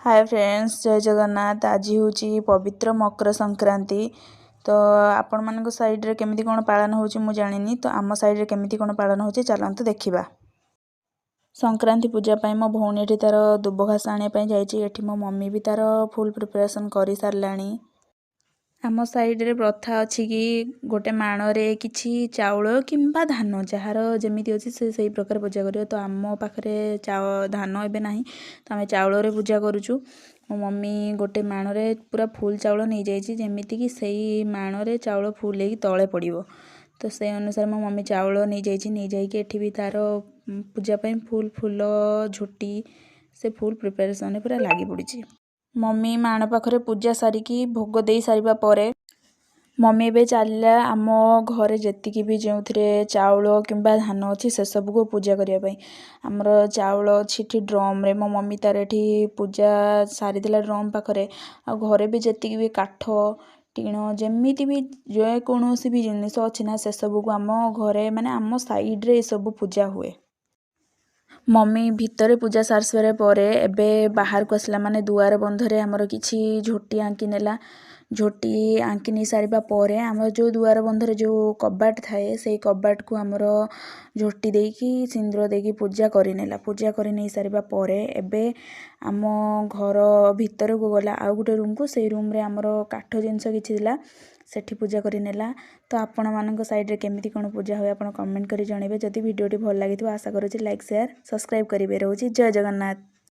ହାଏ friends, ଜୟ ଜଗନ୍ନାଥ। ଆଜି ହେଉଛି ପବିତ୍ର ମକର ସଂକ୍ରାନ୍ତି। ତ ଆପଣମାନଙ୍କ ସାଇଡ଼୍ରେ କେମିତି କ'ଣ ପାଳନ ହେଉଛି ମୁଁ ଜାଣିନି, ତ ଆମ ସାଇଡ଼୍ରେ କେମିତି କ'ଣ ପାଳନ ହେଉଛି ଚାଲନ୍ତୁ ଦେଖିବା। ସଂକ୍ରାନ୍ତି ପୂଜା ପାଇଁ ମୋ ଭଉଣୀ ଏଠି ତା'ର ଦୁବ ଘାସ ଆଣିବା ପାଇଁ ଯାଇଛି। ଏଠି ମୋ ମମି ବି ତା'ର ଫୁଲ୍ ପ୍ରିପାରେସନ୍ କରିସାରିଲାଣି। ଆମ ସାଇଡ଼୍ରେ ପ୍ରଥା ଅଛି କି ଗୋଟେ ମାଣରେ କିଛି ଚାଉଳ କିମ୍ବା ଧାନ, ଯାହାର ଯେମିତି ଅଛି ସେ ସେଇ ପ୍ରକାର ପୂଜା କରିବ। ତ ଆମ ପାଖରେ ଧାନ ଏବେ ନାହିଁ, ତ ଆମେ ଚାଉଳରେ ପୂଜା କରୁଛୁ। ମୋ ମମି ଗୋଟେ ମାଣରେ ପୁରା ଫୁଲ୍ ଚାଉଳ ନେଇଯାଇଛି, ଯେମିତିକି ସେଇ ମାଣରେ ଚାଉଳ ଫୁଲ୍ ହେଇକି ତଳେ ପଡ଼ିବ। ତ ସେଇ ଅନୁସାରେ ମୋ ମମି ଚାଉଳ ନେଇଯାଇଛି। ନେଇଯାଇକି ଏଠି ବି ତା'ର ପୂଜା ପାଇଁ ଫୁଲ୍ ଫୁଲ ଝୋଟି ସେ ଫୁଲ୍ ପ୍ରିପାରେସନ୍ରେ ପୁରା ଲାଗି ପଡ଼ିଛି। ମମି ମାଣ ପାଖରେ ପୂଜା ସାରିକି ଭୋଗ ଦେଇ ସାରିବା ପରେ ମମି ଏବେ ଚାଲିଲା ଆମ ଘରେ ଯେତିକି ବି ଯେଉଁଥିରେ ଚାଉଳ କିମ୍ବା ଧାନ ଅଛି ସେସବୁକୁ ପୂଜା କରିବା ପାଇଁ। ଆମର ଚାଉଳ ଅଛି ଏଠି ଡ୍ରମ୍ରେ, ମୋ ମମି ତାର ଏଠି ପୂଜା ସାରିଦେଲା ଡ୍ରମ୍ ପାଖରେ। ଆଉ ଘରେ ବି ଯେତିକି ବି କାଠ, ଟିଣ, ଯେମିତି ବି ଯେକୌଣସି ବି ଜିନିଷ ଅଛି ନା, ସେସବୁକୁ ଆମ ଘରେ ମାନେ ଆମ ସାଇଡ଼୍ରେ ଏସବୁ ପୂଜା ହୁଏ। ମମି ଭିତରେ ପୂଜା ସାରି ସାରିବା ପରେ ଏବେ ବାହାରକୁ ଆସିଲା, ମାନେ ଦୁଆର ବନ୍ଧରେ ଆମର କିଛି ଝୋଟି ଆଙ୍କି ନେଲା। ଝୋଟି ଆଙ୍କି ନେଇ ସାରିବା ପରେ ଆମର ଯେଉଁ ଦୁଆର ବନ୍ଧରେ ଯେଉଁ କବାଟ ଥାଏ, ସେଇ କବାଟକୁ ଆମର ଝୋଟି ଦେଇକି ସିନ୍ଦୁର ଦେଇକି ପୂଜା କରିନେଲା। ପୂଜା କରି ନେଇ ସାରିବା ପରେ ଏବେ ଆମ ଘର ଭିତରକୁ ଗଲା, ଆଉ ଗୋଟେ ରୁମ୍କୁ। ସେଇ ରୁମ୍ରେ ଆମର କାଠ ଜିନିଷ କିଛି ଥିଲା, ସେଠି ପୂଜା କରିନେଲା। ତ ଆପଣମାନଙ୍କ ସାଇଡ଼୍ରେ କେମିତି କ'ଣ ପୂଜା ହୁଏ ଆପଣ କମେଣ୍ଟ କରି ଜଣାଇବେ। ଯଦି ଭିଡ଼ିଓଟି ଭଲ ଲାଗିଥିବ, ଆଶା କରୁଛି ଲାଇକ୍, ସେୟାର, ସବସ୍କ୍ରାଇବ୍ କରିବେ। ରହୁଛି, ଜୟ ଜଗନ୍ନାଥ।